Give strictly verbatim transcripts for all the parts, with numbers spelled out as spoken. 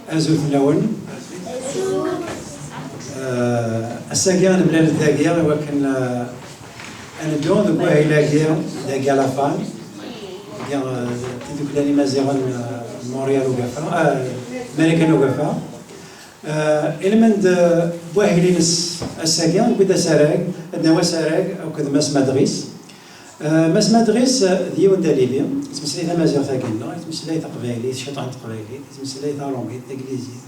Azul fell-awen. Eh, ass-agi ad nemlal dagi i wakken, eh, ad neddu deg wahil-agi dagi à la fin. Dagi, eh, tidukla n Imaziɣen, eh, Montréal ugafa, eh, Marikan ugafa. Eh, ilmend, eh, wahil-ines ass-agi, newwi-d asarag, ad nawi asarag akked Mass Madris. Eh, Mass Madris, eh, d yiwen d alibi, yettmeslay tamaziɣt-agi-nneɣ, yettmeslay taqbaylit, ciṭuḥ n teqbaylit, yettmeslay tarumit, taglizit.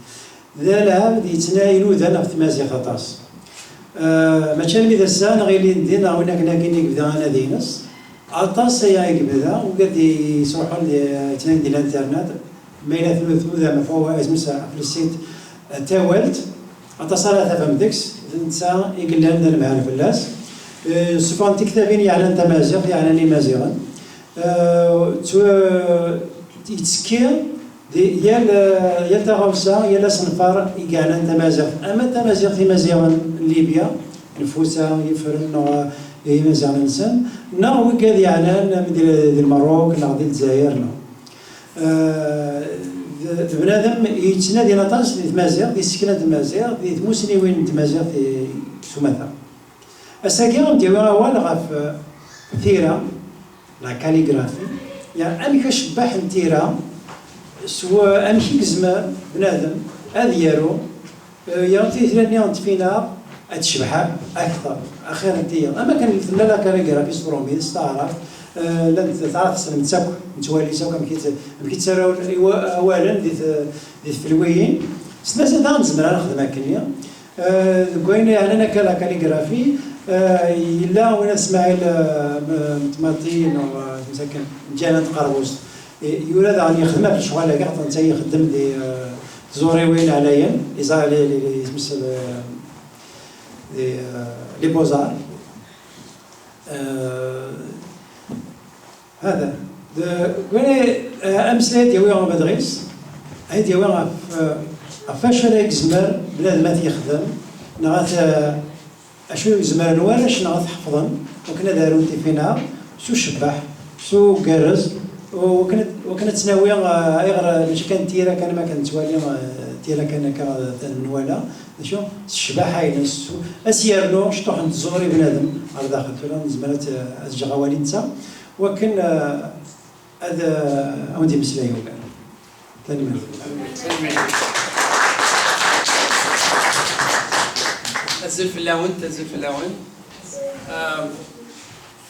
D alɛebd yettnayen udan ɣef tmaziɣt aṭas. Eh, mačči armi d ass-a, neɣ ilindi, neɣ win akken akin i yebda anadi-ines. Aṭas aya i yebda, ugad yesruḥun di, yettnayen di l'internet, ma yella tnu-, tnudam ɣef wa-, isem-is ɣef le site, eh, Tawalt, aṭas ara tafem deg-s, d netta i yellan d anemhal fell-as. Eh, ssufɣen tiktabin yeɛnan tamaziɣt, yeɛnan imaziɣen. Eh, ttw-, yettekki di yal, eh, yal taɣawsa, yal asenfar i yeɛnan tamaziɣt, ama tamaziɣt imaziɣen n Libya, Nfusa, Yifren, neɣ, eh, imaziɣen-nsen, neɣ wigad yeɛnan di, di Lmerruk, neɣ di Lezzayer, neɣ Eh, d, d bnadem yettnadin aṭas di tmaziɣt, di tsekla n tmaziɣt, di tmusniwin n tmaziɣt i, s umata. Ass-agi, ad d-yawi awal ɣef, eh, tira, la calligraphie, ya, amek acebbaḥ n tira, s wa-, amek i yezmer bnadem ad yaru Eh, ya titri-nni n tfinaɣ ad tecbeḥ akteṛ, axir n tiyaḍ. Am akken tella la calligraphie s trumit, s taɛrabt, eh, llant taɛrabt tessnem-tt akk, nettwali-tt akk amek i tt-, amek i ttarawin i wa-, awalen di t-, di tfelwiyin. S tmaziɣt daɣen nezmer ad nexdem akkenni. Eh, deg wayen yeɛnan akka la calligraphie, eh, yella winna Smaɛil, eh, m-, Mṭmati, neɣ, eh, msaken, Ǧanan Tqerbust. Eh, yura daɣen yexdem ɣef lecɣal-agi, xaṭer netta yexdem di, eh, tẓuriwin ɛlayen, iẓa-, li, li, li, isem-is, eh, di, eh, les beaux-arts. Eh, hada. D-, gwani, eh, ameslay ad d-yawi ɣer Madris, ad d-yawi ɣef, eh, ɣef wacu ara yezmer bnadem ad t-yexdem, neɣ ad, eh, acu i zemren warrac-nneɣ ad t-ḥefḍen, wakken ad arun tifinaɣ s ucebbeḥ, s ugerrez, u-, wakken ad, wakken ad tt-nawi, eh, ayɣer, eh, mačči kan d tira kan, ma kan nettwali, eh, tira kan akka, eh, nwala, d acu, s ccbaḥa-ines, s u-, ad s-yernu ciṭuḥ n tẓuri i bnadem ɣer daxel. Tura nezmer ad t-, ad ǧǧeɣ awal i netta, wakken, eh, ad, eh, ad wen-d-imeslay ugar. Tanemmirt. Azul fell-awent, azul fell-awen.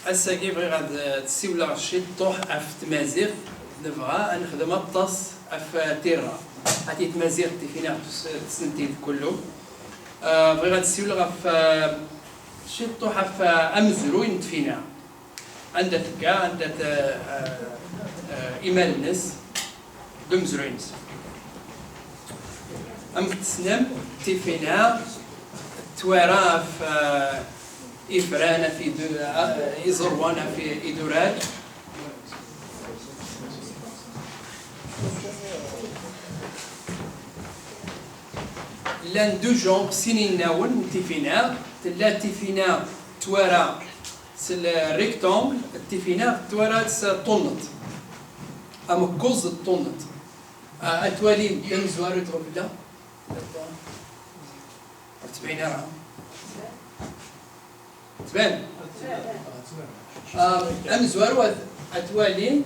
Ass-agi bɣiɣ ad, ad ssiwleɣ ciṭṭuḥ ɣef tmaziɣt, nebɣa ad nexdem aṭas ɣef tirra. Ati tmaziɣt tifinaɣ tus-, tessent-id kullu. Ah, bɣiɣ ad ssiwleɣ ɣef, ah, ciṭṭuḥ ɣef, ah, amezruy n tfinaɣ. Anda tekka, anda t-, ah, ah, imal-nnes, d umezruy-nnes. Amek tessnem, tifinaɣ twara ɣef, ah, ifran, ɣef idu-, ah, iẓerwan, ɣef idurar. Llan deux genres, sin inawen n tifinaɣ. Tella tifinaɣ twara s le rectangle, tifinaɣ twara s ṭunnet. Amekkuẓ d ṭunnet. Ah, ad twalim tamezwarut ɣef da. Ur tettbayen ara. Tban. Ah, amezwaru ad, ad twalim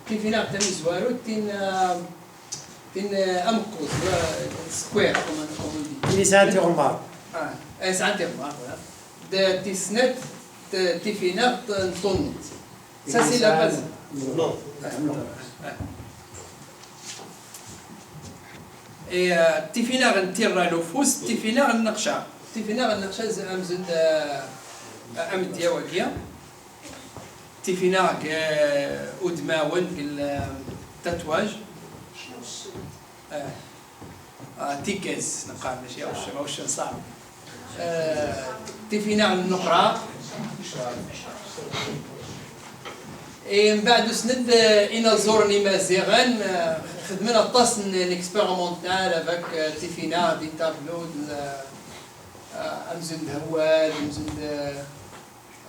tifinaɣ tamezwarut tin, ah, tin, ah, amekkuẓ, ah, square, comme, comme on dit. Tin yesɛan tiɣemmar. Ah, yesɛan tiɣemmar, voilà. D tis snat, t-, tifinaɣ n ṭunnet. Ça, c'est la base. Non. Et, euh, tifinaɣ n tirra n ufus, tifinaɣ n nneqca. Tifinaɣ n nneqca, z-, amzun, euh, amedya wagi. Tifinaɣ g, euh, udmawen, g le tatouage. Euh, Ah, tikkez, neqqar, mačči awc-, awc n ṣṣɛab. Eh, tifinaɣ n nnuqra. Eh, mbeɛd usned, eh, inaẓuren imaziɣen, eh, xedmen aṭas n, n expérimental avec, eh, tifinaɣ, des tableaux, d, eh, amzun d Hawad, amzun d,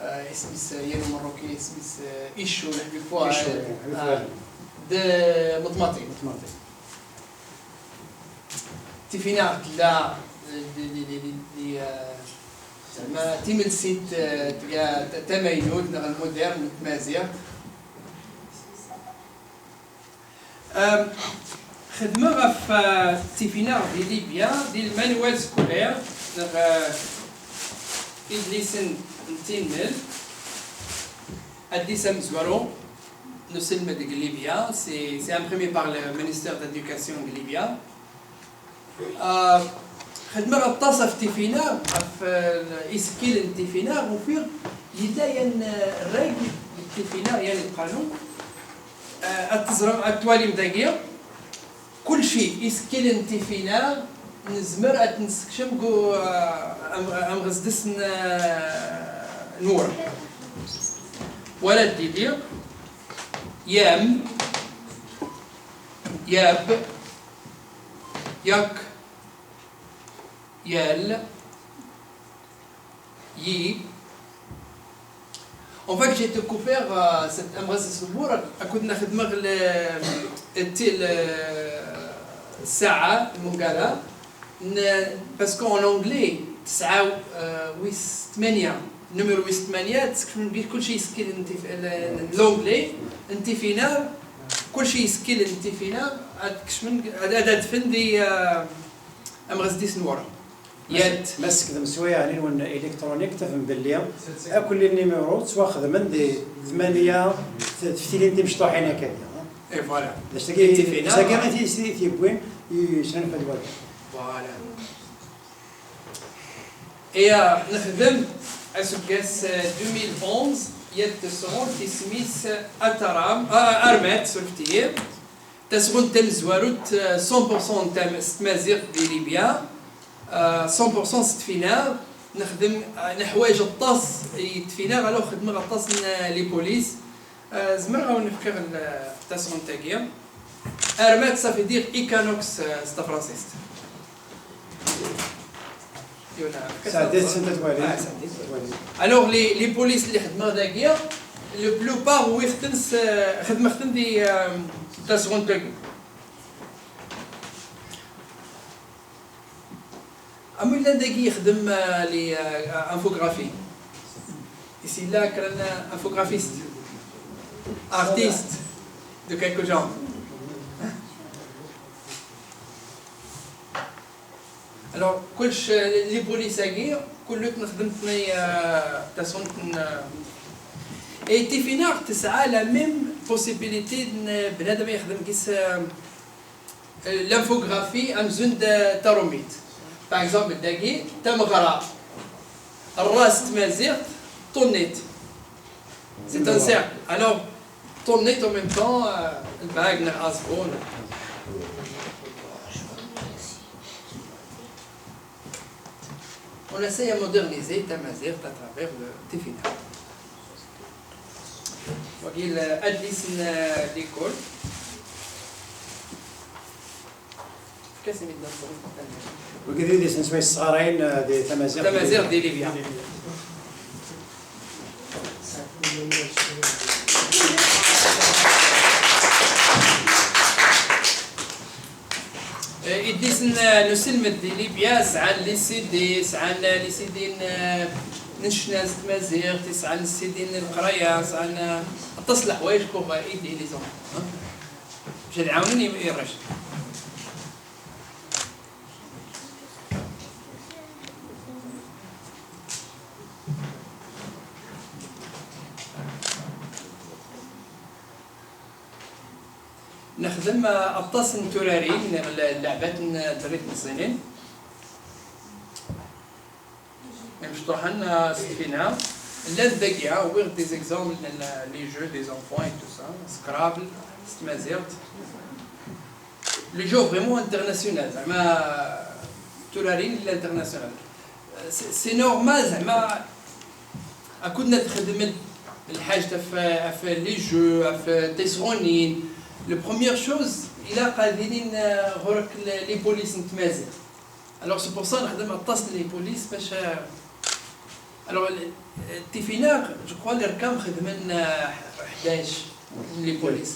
eh, isem-is, eh, yan umerruki, isem-is, eh, Ichu, Ḥbib Fuad. Ichu, Ḥbib Fuad. Ah, d Meṭmati. Meṭmati. Tifinaɣ tella d, d, d, d, d, d, eh, zeɛma timelsit, eh, tga-, t-, tamaynut neɣ lmudern n tmaziɣt. Em, xedmeɣ ɣef, eh, tifinaɣ di Libya, di lmanwal scolaire, neɣ, eh, idlisen n tinnel, adlis amezwaru n uselmed deg Libya, c'est, c'est imprimé par le ministère de l'Éducation de Libya. Ah, xedmeɣ aṭas ɣef tifinaɣ, ɣef, eh, isekkilen n tifinaɣ, ufiɣ yella yan, eh, règle n tifinaɣ, yan lqanun, eh, ad teẓrem, ad twalim dagi, kulci isekkilen n tifinaɣ nezmer ad t-nessekcem deg u-, eh, am-, amɣezdes n, eh, n wurem. Wala d-iliɣ yam, yab, yak, yal, yi. En fait, j'ai découvert, euh, cette amɣas n wurem akked nna xedmeɣ le, ti-, le, ssaɛa, lmungala, n-, parce qu'en anglais, tesɛa, euh, wis tmanya, numéro wis tmanya, tessekcem deg kulci isekkilen n tif-, l-, l-, l'anglais, n tifinaɣ, kulci isekkilen n tifinaɣ, ad kecmen, ad, ad adfen di, euh, amɣezdes n wurem. Yat. Ma tessekdem s wayeɛni-nwen électronique, tafem belli akk les numéros ttwaxedmen di tmanya teftilin timecṭuḥin akka-ya. Et voilà. D acu-agi, d acu-agi i t-, i t-yewwin yesnulfa-d waya. Voilà. Et, euh, nexdem aseggas, euh, deux mille onze, yat tesɣunt isem-is Ataram, euh, Armat, surfet-iyi. Tasɣunt tamezwarut, euh, cent pour cent n tam-, s tmaziɣt di Libya, euh, cent pour cent s tfinaɣ, nexdem, euh, neḥwaǧ aṭas i tfinaɣ, alors xedmeɣ aṭas n, euh, les polices. Euh, zemreɣ ad wen-fkeɣ l-, tasɣunt-agi. Armat, ça veut dire Equinox, euh, s tafransist. Yuna, sɛeddi-tt anta twali. Ah, sɛeddi-tt. Twali. Alors, les, les polices اللي خدمغ داكيا, la plupart ويختن س-, خدمغتن دي, euh, tasɣunt-agi. Am yellan dagi yexdem, euh, les, euh, infographies. Ici, là, كرا infographiste. Artiste. De quelque genre. Alors, كلش، euh, les polices-agi, كلش نخدم ثني, euh, tasɣunt n, euh, et tifinaɣ tesɛa la même possibilité n بنادم يخدم كيس, euh, l'infographie amzun d taṛumit. Par exemple, dagi, tameɣra. Ras tmaziɣt, ṭunnit. C'est un cercle. Alors, ṭunnit en même temps, euh, lbag, neɣ aẓbu. On essaie à moderniser tamaziɣt à travers le tifinaɣ. Wagi l-, adlis n, euh, l'école. Wagi d idlisen s way sɣarayen, euh, di tamaziɣt. Tamaziɣt di Libya. Eh, idlisen, eh, n uselmed di Libya sɛan les C D, sɛan, eh, les C D n, eh, n ccna s tmaziɣt, sɛan les C D n leqraya, sɛan, eh, aṭas n leḥwayeǧ pour, eh, aider les enfants, hein. Bac ad ɛawnen i, i rrac. Nexdem, eh, aṭas n turarin, neɣ le-, leɛbat n, eh, ddrit n ẓẓinin. Imecṭuḥen, eh, s tfinaɣ. Llan dagi, ah, wwiɣ des exemples, llan, eh, les jeux des enfants et tout ça, Scrabble, s tmaziɣt. Les jeux vraiment international, zeɛma turarin international. C'est, c'est normal, zeɛma akud nxeddem lḥaǧ ɣef, ɣef les jeux, ɣef tisɣunin. La première chose, ilaq ad ilin, euh, ɣur-k les, les polices n tmaziɣt. Alors c'est pour ça nexdem aṭas n les polices bac, euh, alors, le, euh, tifinaɣ, je crois, les rkam xedmen, euh, ḥdac n les polices.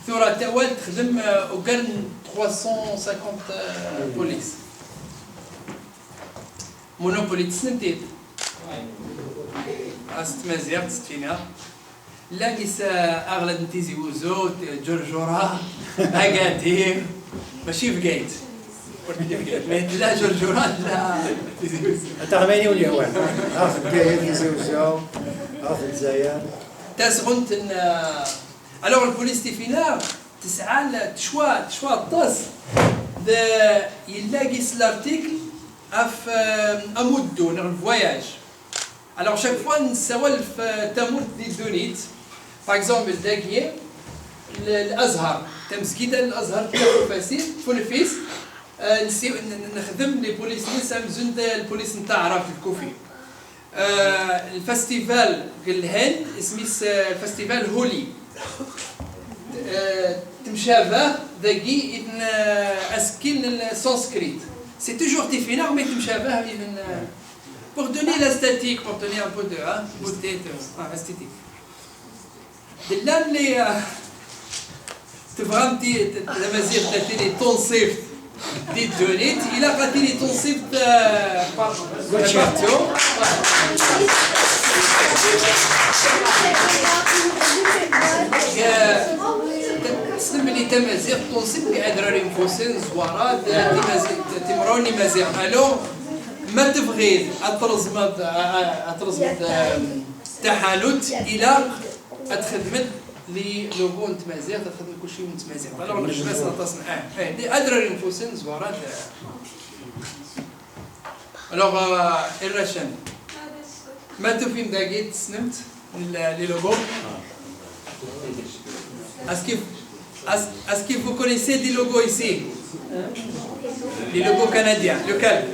Tura tawal texdem, euh, ugar n trois cent cinquante, euh, police. Monopoly tessnem-t-id? Ah, s tmaziɣt, s tfinaɣ. Llan gis, euh, aɣlad n Tizi Wezzu, Ǧerǧura, Agadir, mačči Bgayet. Ur telli Bgayet, mais tella Ǧerǧura, tella Tizi Wezzu. Ata ɣmayni ur yehwan. Ɣef Bgayet, Tizi Wezzu, ɣef Lezzayer. Tasɣunt n, euh, alors, lpulis tifinaɣ tesɛa l-, tecwa, tecwa aṭas. D, yella gis l'article ɣef, euh, amuddu, neɣ le voyage. Alors, chaque fois, nessawal ɣef, euh, tamurt di ddunit. Par exemple, dagi, l-, L'Azhar, tamezgida n L'Azhar, Tafufasi, Funfis, euh, nsi-, n-, n-, nexdem les polices-nni amzun d lpulis n taɛrabt, lkufi. Euh, lfestival deg Lhend, isem-is, euh, festival Holi. Euh, temcabah dagi, in, euh, asekkil n Sanskrit. C'est toujours tifinaɣ, mais temcabah, in, euh, pour donner l'esthétique, pour donner un peu de, hein, beauté, de, ah, esthétique. Llan les, euh, tebɣam ti-, t-, tamaziɣt ad tili tunṣibt di ddunit, ilaq ad tili tunṣibt, euh, partout. Euh, tessnem belli tamaziɣt tunṣibt di adrar infusen, zwara, d timaziɣt, timraw n imaziɣen. Alors, ma tebɣiḍ ad treẓmeḍ, ad treẓmeḍ, euh, taḥanut, ilaq ad txedmeḍ les logos n tmaziɣt, ad txedmeḍ kulci n tmaziɣt. Alors, nxeddem-asen aṭas n, ah, eh, di adrar infusen, zwara d, alors, euh, irracen. Ma tufim dagi, tessnem-t, les, les logos? Est-ce que, est-ce, est-ce que vous connaissez des logos ici? Les logos canadiens, lequel?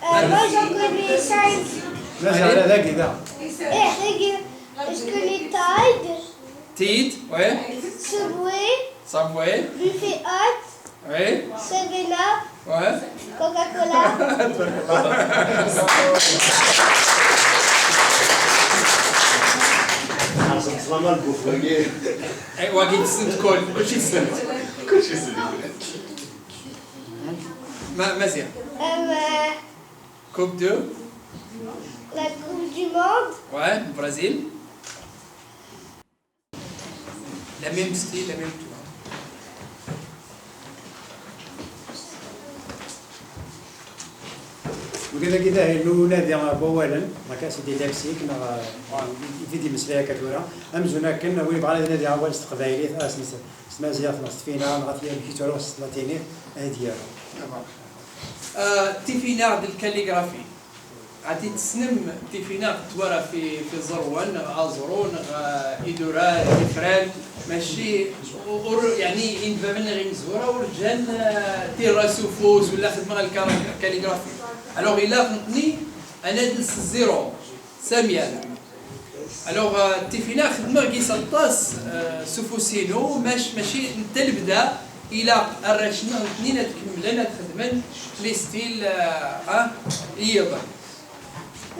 Euh, moi, j'en connais cinq. Là, j'ai Allez. Regardé avec les gars. Eh, regarde, est-ce que les Tide, Tide, ouais. Subway, Subway, Buffet Hut, ouais. Seven Up, ouais. Coca-Cola. Ẓẓlama lbufagi. Eh, wagi tessnem-t kul, kulci tessnem-t. Kulci tessnem-t. Ma-, Maziɣ. Euh, Coupe de? La Coupe du Monde. Ouais, Brésil. Le même style, le même tout. Wigad-agi d ahil n unadi n wawalen, akka, c'est des lexiques, neɣ, euh, i d-imeslay akka tura. Amzun akken, win yebɣan ad inadi awal s teqbaylit, ah, s, s tmaziɣt, neɣ s tfinaɣ, neɣ at yamek yettwaru s tlatinit, ad d-yaru. Euh, tifinaɣ d lkaligrafi. Ɛad tessnem tifinaɣ twara fi, fi ẓerwan, neɣ aẓru, neɣ, euh, idurar, ifran, mačči, ur, yeɛni, inbaben neɣ imezwura ur ǧǧan, euh, tirra s ufus, wala xedmeɣ lkar-, kaligrafi. Alors, ilaq nekkni ad nadel s zéro, s amyal. Alors, euh, tifinaɣ xedmeɣ gis aṭas, euh, s ufus-inu, mac-, mačči n talebda, ilaq arrac-nneɣ nekkni ad kemmlen ad xedmen les styles, euh, hein, yiḍen.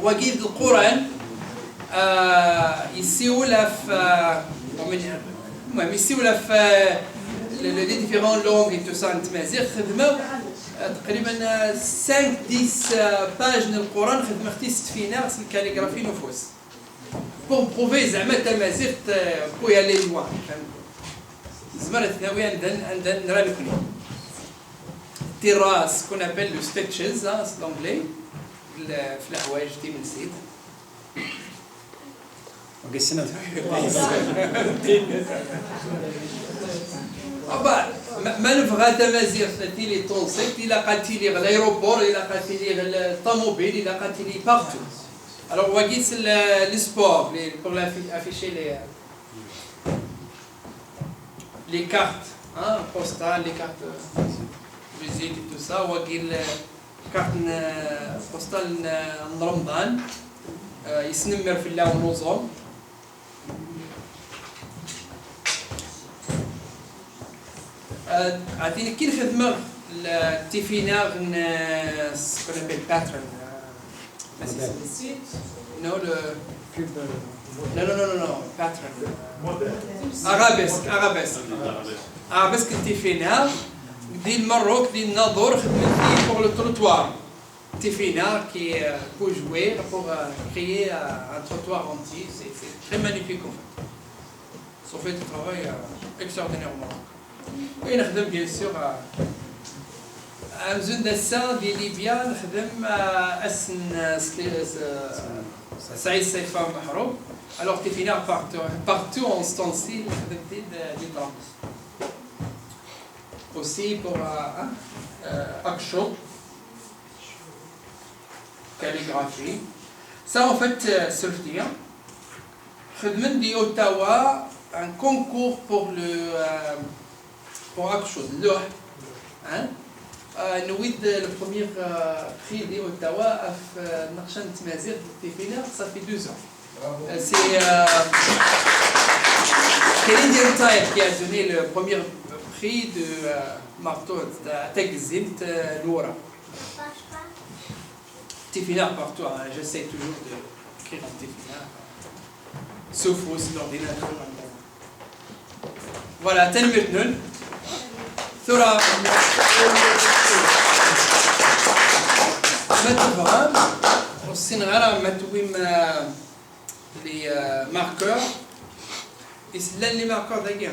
Wagi d Lquran, euh, yessiwel ɣef, euh, المهم، يسيو في les, les différentes langues et tout ça, n tmaziɣt, xedmeɣ, euh, تقريبا, euh, cinq, dix, euh, pages n Lquran, xedmeɣ-t s tfinaɣ, s lkaligrafi n ufus. Pour prouver زعما tamaziɣt, euh, peut aller loin. Nezmer ad t-nawi anda, anda nra nekni. Tirra, ce qu'on appelle le stitches, hein, c'est l'anglais, le, في الحوايج, timelsit. Ok, c'est notre. Aba, ma, ma nebɣa tamaziɣt ad tili tunṣibt, ilaq ad tili ɣer l'aéroport, ilaq ad tili ɣer ṭamubil, ilaq ad tili partout. Alors, wagi c'est le, le sport, les, pour l'affi-, afficher les, les cartes, hein, postales, les cartes, euh, visite et tout ça, wagi le carte n, postale n, n Remḍan, euh, yesnemmer fell-awen uẓum. Euh, ɛad nekkin xedmeɣ la, tifinaɣ n, euh, ce qu'on appelle pattern, euh, non, le cube, euh, Non, non, non, non, non, pas très. Arabesque, arabesque. Arabesque n Tifinaɣ, di Lmerruk, di Nnaḍur, xedmen-t pour le trottoir. Tifinaɣ qui euh, peut jouer pour euh, créer euh, un trottoir entier, c'est c'est très magnifique en fait. Ça fait un travail euh, extraordinairement. Oui, نخدم bien sûr euh, amzun d ass-a di Libya, نخدم euh, ass n euh, Sli- euh, Saïd Saifa Mahroub. Alors Tifinaɣ partout, partout en ustensile, نخدم-t-id euh, di Trabzon. Aussi pour euh, hein, euh, Akchou, calligraphie. Ça en fait euh, Sofia. خدمن di Ottawa un concours pour le euh, pour Akchou, اللوح. Hein? Euh, نويد le premier euh, prix di Ottawa ɣef euh, النقشة n tmaziɣt n Tifinaɣ, ça fait deux ans. Euh, C'est euh, Canadian Tire qui a donné le premier prix de euh, Marteau, تاع تاع الزمت euh, الورق. Tifinaɣ partout, hein, j'essaie toujours de écrire en Tifinaɣ. Sauf aussi l'ordinateur. Voilà, tanemmirt-nwen. Tura, ma tebɣam, ur ssineɣ ara ma tewwim euh, les euh, marqueurs. Is llan les marqueurs dagi?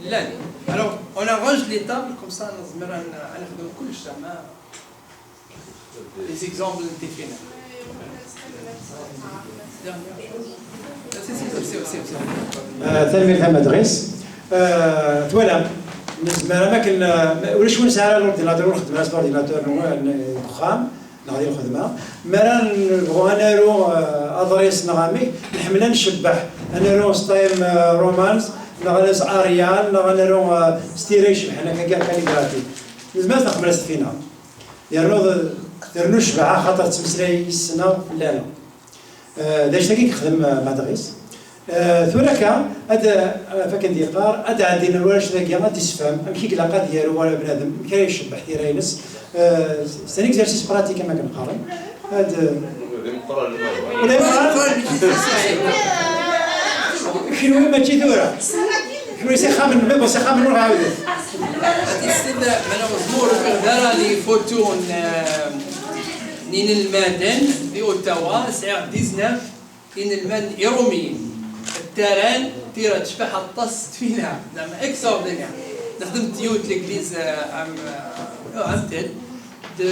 Llan. Alors, on arrange les tables, comme ça, nezmer ad n- ad nexdem kullec, zeɛma les exemples n Tifinaɣ. Dernière chose. Si, si, si, si, si, si. Ah, tanemmirt a Madris. Ah, twalam, nezmer am akken ah, ulac win nesɛa ara l'ordinateur, ur nxeddem ara s l'ordinateur n deg uxxam neɣ di lxedma. Mi ara nebɣu ad naru ah, aḍris neɣ amek, nḥemmel ad ncebbeḥ, ad naru s time ah, romans neɣ ad naru s Arial neɣ ad naru ah, s tira icebḥen akka, calligraphie. Nezmer ad t-nexdem s Tifinaɣ. Yernu d- ternu ccbaḥa axaṭer tettmeslay yis-neɣ fell-aneɣ. Eh, d anect-agi i yexdem eh, Madris. Eh, tura akka, ad, eh, ɣef akken d-yeqqar, ad ɛeddin warrac dagi, ad d-issefhem amek i ilaq ad yaru wara bnadem, amek ara icebbeḥ tira-ines. Eh, c'est un exercice pratique, am akken qqaren. Ad, ula d imeqqran. Kenwi mačči tura. Kenwi s ixxamen, mais bon, s ixxamen ur ɛawdet. Malheureusement, ur ufiɣ ara les photos n euh, n yinelmaden di Ottawa. Sɛiɣ dix-neuf inelmaden iṛumiyen. Ttaran tira tecbeḥ aṭas s Tifinaɣ, zeɛma extraordinaire. Nexdem-d yiwet l'église euh, am euh, am tel de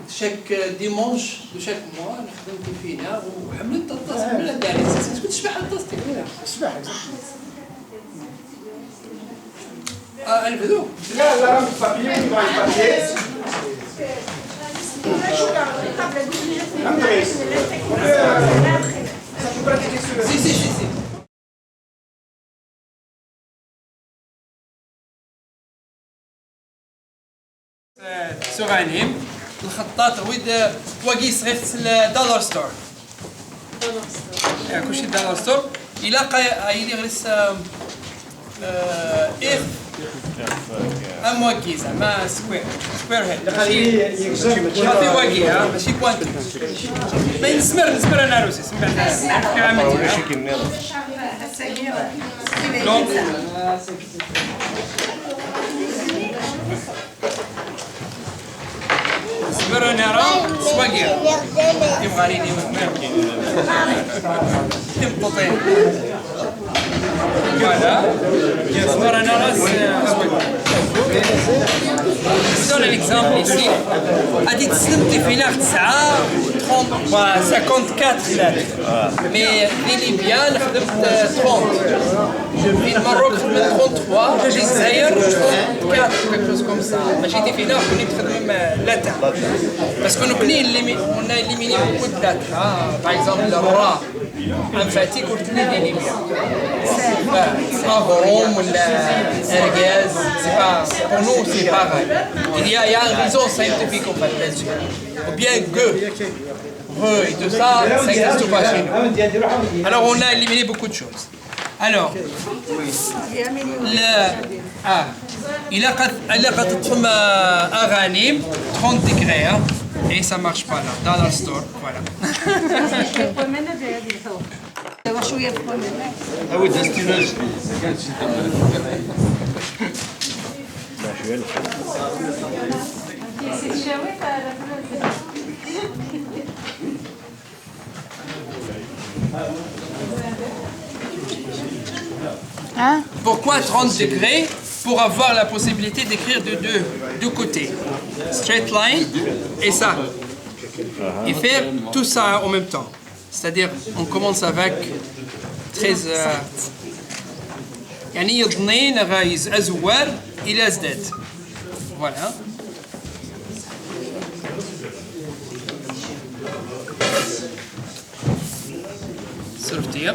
chaque dimanche de chaque mois, nexdem Tifinaɣ u ḥemmlen-t aṭas, ḥemmlen ad d-ɛni. Est-ce que tecbeḥ aṭas Tifinaɣ? Tecbeḥ, exactement. Ah, ad nebdu. Là, là, le papier, on va le papier. Après, ça peut pratiquer sur le. Si, si, si, si. Sur un hymne, الخطاط ويد واقي صغير في ال dollar store. كلشي dollar store. إلا قا يلي غريس إيه أم واقي زعما square square head. ماشي واقي ها، ماشي بوانتي. ما نسمر نسمر أنا روسي سمعت. Donc نسمر أنا راه سواقي يبغى لي يوم. تمططين. Voilà. Bien sûr, أنا راس. Je vous donne un exemple ici. غادي تسلم تيفيناغ تسعة، trente, cinquante-quatre lettres. Mais في ليبيا نخدم trente. في المروك خدمت trente-trois، في الجزائر trente-quatre, quelque chose comme ça. ماشي تيفيناغ كنا نخدم lettres. Parce que nous, on a éliminé beaucoup de lettres. Par exemple, le ra. Emphatique, ur telli di Libya. Aɣrum, wala argaz, c'est pas, pour nous, c'est pareil. Il y a, il y a une raison scientifique en fait là-dessus. Ou bien ge, re et tout ça, ça n'existe pas chez nous. Alors on a éliminé beaucoup de choses. Alors, le, ah, il a, il a أغاني trente degrés, hein. Et ça marche pas là, dans la store, voilà. Awi-d astilu ajdid. Hein? Pourquoi trente degrés? Pour avoir la possibilité d'écrire de deux, deux côtés. Straight line et ça. Et faire tout ça en même temps. C'est-à-dire, on commence avec treize. Euh, يعني يضني نغايز أزوار إلى زداد. Voilà. صرفتي.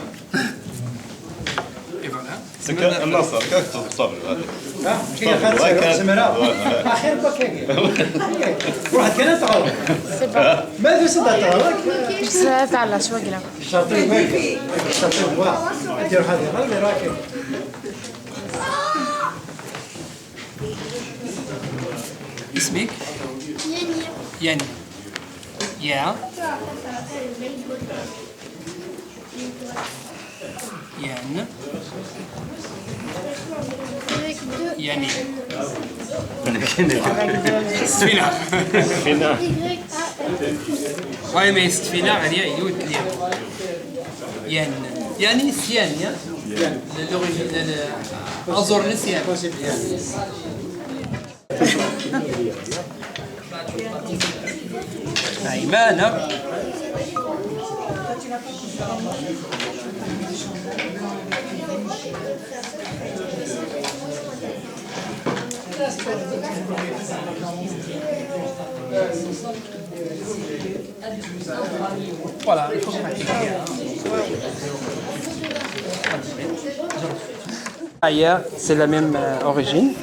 Et voilà. C'est que النصر كاك تصبر هذا. كاين خاطر زمرة. اخير بكاكي. روح كان تعرف. C'est bon. ما في صدق تعرف. C'est à la شوقلة. شاطر واقف. شاطر واقف. انت روح هذه غير راكب. اسمك؟ يانيا. يا. يان. ياني. سفينة. سفينة. Ouais, mais سفينة غير يوت ليا. يان. ياني سيان، يا. L'origine, le, le, أزور نسيان. أيمانة. Voilà, il faut pratiquer, hein. Ah, yeah, c'est la même euh, origine.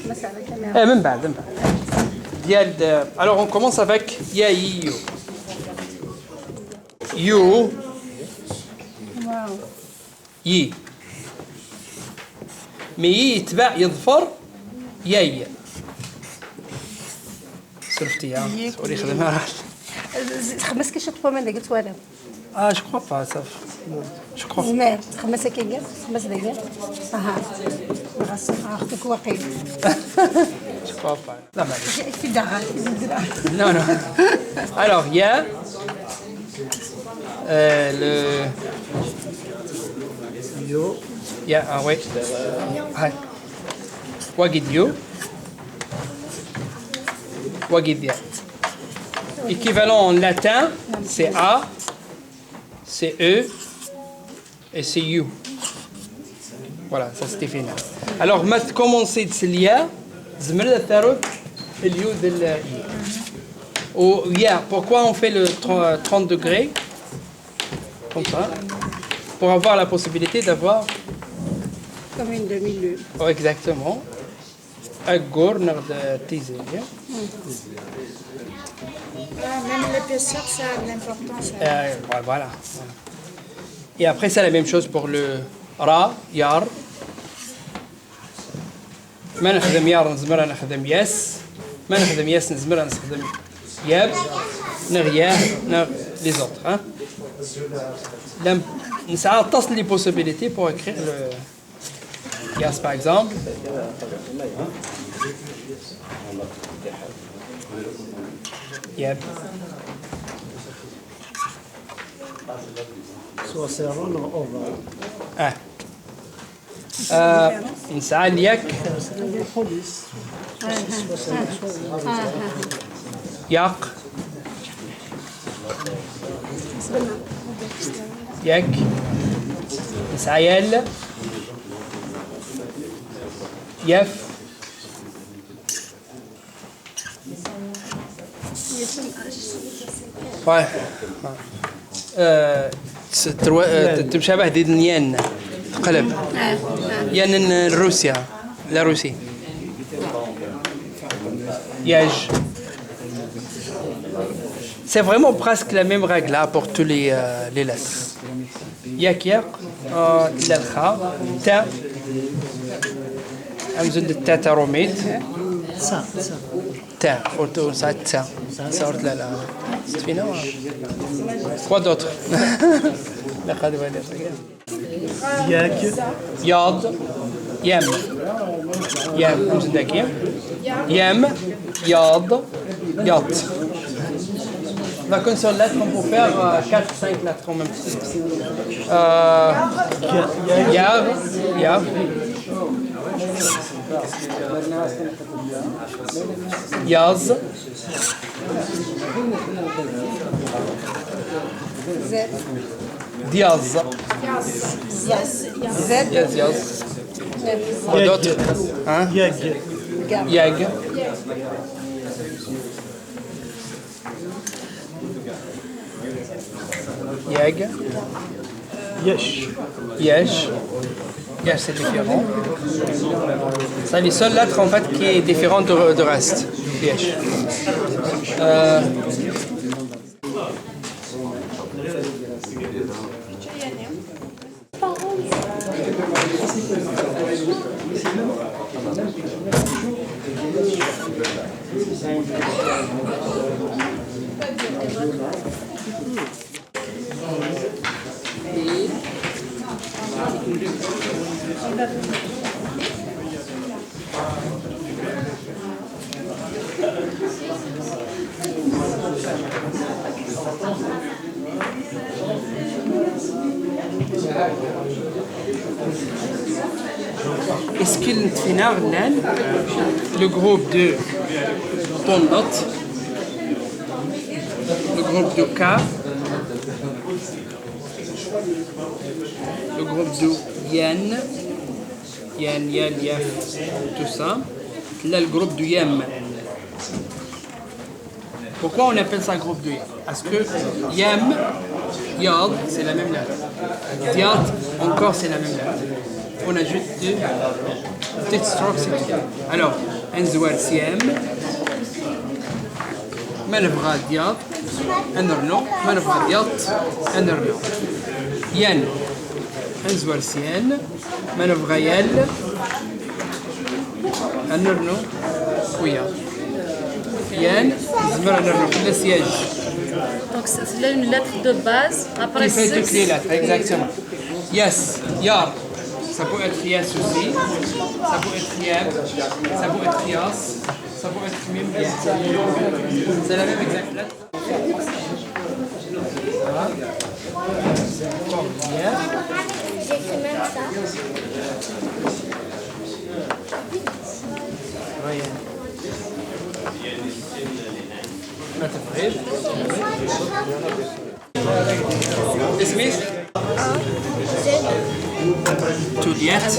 Eh, même بعد, même بعد. ديال, euh, alors, on commence avec يا يو. يو. يي. Mais يي يتبع يظفر ياي. سلفتي يا. يي. سوري، خدمة راح. خمس كي شوط فومين قلت ولا؟ Ah, je crois pas, ça. Je crois. زمان، خمسة كي قال، خمس دقايق. أها. خاص أختك واقيل. Je crois pas. لا، معليش. في الدار، في الدار. Non, non. Alors, il y a euh, le. يو. Il y a, ah ouais. Ah. Wagid you. Wagid ya. Équivalent en latin, c'est A, c'est E, et c'est U. Voilà, ça c'était final. Alors, ما تكومونسي تسليا، زمر تاروت اليو ديال. و يا، pourquoi on fait le trente degrés comme ça? Pour avoir la possibilité d'avoir. Comme une demi-lune. Oh, exactement. Agor, ناخذ تيزي. Ah, même l'épaisseur, ça a de l'importance, hein. Euh, ouais, voilà. Et après, c'est la même chose pour le ra, yar. ما نخدم يار نزمر نخدم ياس. ما نخدم ياس نزمر نخدم ياب. نغ ياه، نغ les autres, hein. لم نسعى تصل les possibilités pour écrire le ياس, par exemple. ياب. سوا سيرون او. اه. آه، نسعى اليك. ياق. ياك. نسعى يال. يف. Ouais. Euh, c'est trois, euh, تمشابه ديد يان. تقلب. يان روسيا. La Russie. ياج. C'est vraiment presque la même règle là pour tous les, euh, les lettres. ياك ياق. آه، لا الخاء. تا. همزة التا تاروميت. صح، صح. Tiens, autour ça, tiens. Ça, là, là. C'est fini, hein. Quoi d'autre? Yag. Yad. Yem. Yem. Yem. Yad. Yat. On a qu'une seule lettre, on peut faire euh, quatre, cinq lettres en même temps. Euh, Yar. Yar. Yaz. Diaz. Yes, yes. Quoi d'autre? Hein? Yag. Yag. Yag. Yesh. Yesh. Yesh, c'est différent. C'est la seule lettre en fait qui est différente du, du reste. Yesh. Euh, Est-ce qu'il y a le groupe de Tondot, le groupe de K, le groupe de Yen, Yen, Yel, Yef, tout ça. Là, le groupe de Yem. Pourquoi on appelle ça groupe de Yem? Parce que Yem, Yad, c'est la même lettre. Diad, encore, c'est la même lettre. On ajoute deux petites strokes, c'est tout. Alors, Enzwer Siem, Manevra Diad, Enrno, Manevra Diad, Enrno. Yen, Enzwer Sien, Manevra Yel, Enrno, Ouya. Yen, Zmer Enrno, le siège. Donc, c'est c'est là une lettre de base. Après, Qui fait toutes les lettres, exactement. Yes, Yar, ça peut être Yes aussi, ça peut être Yem, ça peut être Yas, ça peut être Mim, Yes. C'est la même exacte lettre. Voilà. Bien. J'écris même ça. Rien. ما تبغيش؟ اسمك؟ توليات.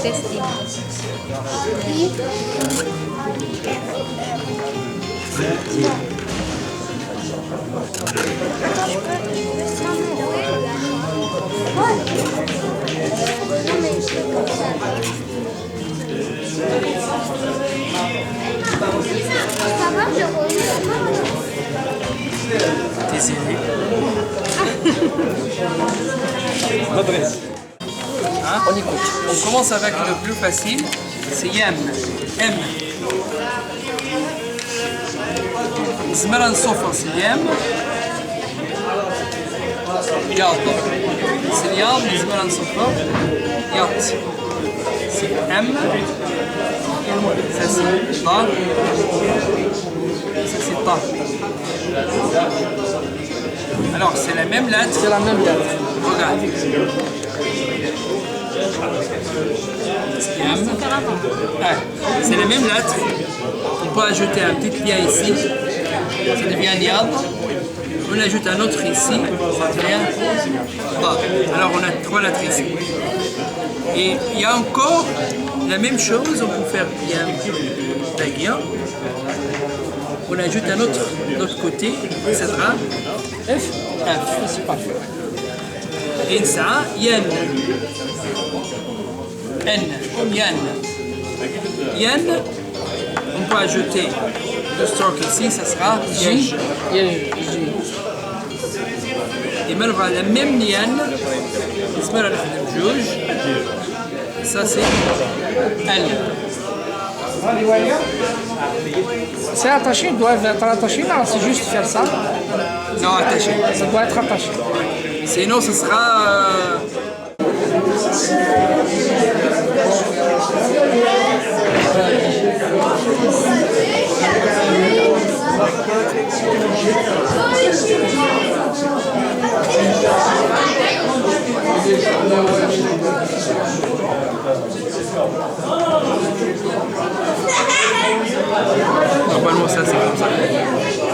Désolé. Madresse. Hein? On écoute. On commence avec le plus facile, c'est Yem. M. Zmer ad nṣuffer s Yem. Yad. C'est Yad, mais Zmer ad nṣuffer. Yat. C'est M. Ça, c'est Ba. Ça, c'est Ta. Alors, c'est la même lettre. C'est la même lettre. Regarde. Yam. Ah, c'est la même lettre. On peut ajouter un petit lien ici. Ça devient Yam. On ajoute un autre ici. Ça devient Ba. Alors, on a trois lettres ici. Et il y a encore la même chose. On peut faire Yam. On ajoute un autre, l'autre côté. Ça sera F. F. C'est parfait. Et ça, Yen. N. Yen. Yen. On peut ajouter deux strokes ici, ça sera J. J. J. Et maintenant, la même Yen. نسميها الحدود بجوج. Ça, c'est L. C'est attaché, il doit être attaché, non, c'est juste faire ça. Non, attaché. Ça doit être attaché. Sinon, ce sera. euh, Normalement, ça, c'est comme ça.